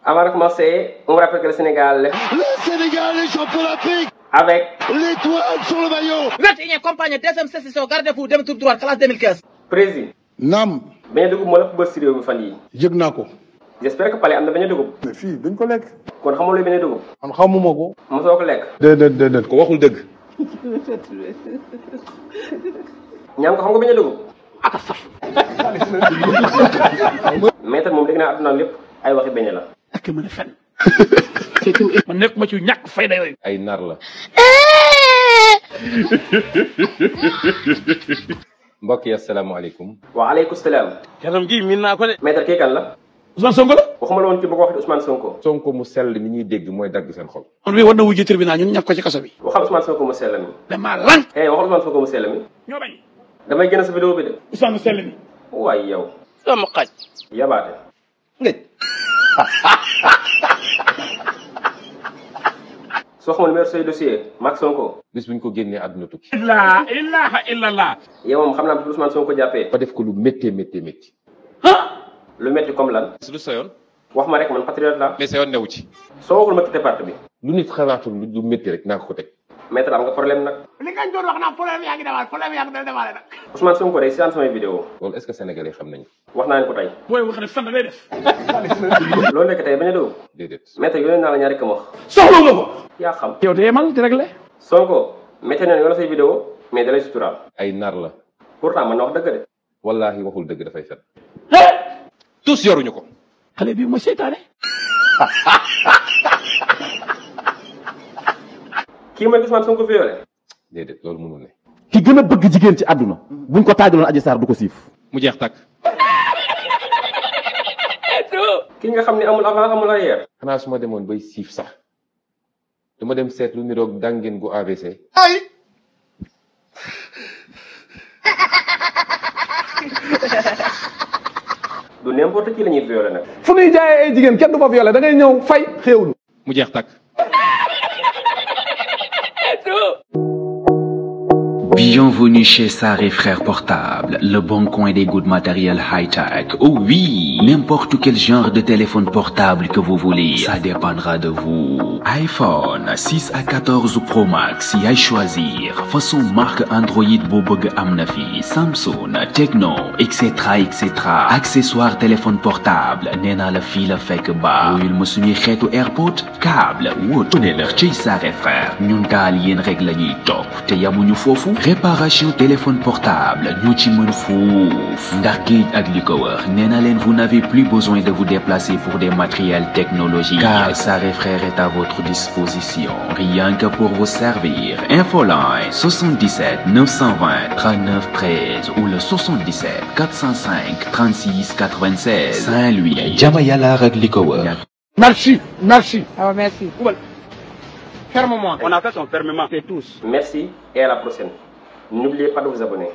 Avant de commencer, on rappelle que le Sénégal est champion d'Afrique avec l'étoile sur le maillot. 21e campagne deuxième session gardez-vous dem tour droit classe 2015. président. naam. bañ a dugub moo la ko bës si réew mi fan yii. yëg naa ko. j'espère que Palais am na bañ a dugub. mais fii dañ ko lekk. kon xamoo luy bañ a dugub. man xamuma ko. mosoo ko lekk. déedéet ko waxul dëgg. ñaam ko xam nga bañ a dugub. aka saf. maître moom dégg naa àdduna lépp ay waxi beñe la. ak mën a fen. man nekk ma ci ñàkk fayda yooyu. ay nar la. mbokk yi asalaamaaleykum. waaleykum salaam. kanam gi miin naa ko de. maître kii kan la. Ousmane Sonko la. waxuma la woon ci bëgg wax Ousmane Sonko. Sonko mu sell mi ñuy dégg mooy dagg seen xol. man wi war na wujje tribunal ñun ñàkk ko ci kaso bi. waxal Ousmane Sonko mu sell mi. damaa lan. waxal Ousmane Sonko mu sell mi. ñoo bañ. damay gën a sa vidéo bi de. Ousmane mu sell mi. waaye yow. sama xaj. yabaate. ngëj. soo xamul numéro say dossier Mack Sonko. bis bu ñu ko génnee àdduna tukki. la ilaha illallah. yow moom xam naa bu Ousmane Sonko jàppee. ba def ko lu méttee métti. lu metti comme lan. lu sa yoon. wax ma rek man patriote la. mais sa yoon newu ci. soo waxul ma quitté parti bi. lu nit xalaatul lu métti rek naa ko teg. maître am nga problème nag. li nga doon wax naa problème yaa ngi demaale nag. Ousmane Sonko day seetaan samay vidéo. loolu est-ce que sénégalais xam nañu. wax naa leen ko tey. booy wax ne fan lay def. loolu nekk tey bañ a dugg. déedéet. maître yónnee naa la ñaari kam wax. soxla nga ko. yaa xam. yow de yemal di réglé. Sonko métti na yoon say vidéo mais dalay suturaal. ay nar la. pourtant man na wax dëgg de. wallaahi waxul dëgg dafay fen. tous yoruñu ko. xale bi ma seytaane. kii mooy Ousmane Sonko violé. déedéet loolu mënul ne. ki gën a bëgg jigéen ci àdduna buñ ko taajaloon Adji Sarr du ko siif. mu jeex tàkk. kii nga xam ne amul avant amul arrière. xanaa su ma demoon bay siif sax dama dem seet lu niroog dangeen gu AVC. du n'importe qui la ñuy violé nag. fu ñuy jaayee ay jigéen kenn du fa violé da ngay ñëw fay xéewlu. mu jeex tàkk. Bienvenue chez Sarr & Frères Portable, le bon coin des good matériel high-tech. Oh oui, n'importe quel genre de téléphone portable que vous voulez, ça dépendra de vous. iPhone 6 à 14 Pro Max, yaay choisir. Façon marque Android boo bëgg am na fi. Samsung, Tecno, etc. Accessoire téléphone portable, nee naa la fii la fekk ba. Wuyul ma suñuy xeetu AirPod, câble, wóotu ne la ci Sarr & Frères. ñun daal yéen rek la ñuy topp te yamuñu foofu. Réparation téléphone portable ñoo ci mën fuuf ndax géej ak li ko wër nee na leen vous n'avez plus besoin de vous déplacer pour des matériels technologiques car Sarr & Frères est à votre disposition rien que pour vous servir. Infoline 77 920 39 13 ou le 77 405 36 96 Saint-Louis jama yàlla ak li ko wër. merci. Ah merci. Ferme-moi. On a fait son fermement. C'est tous. merci et à la prochaine. N'oubliez pas de vous abonner.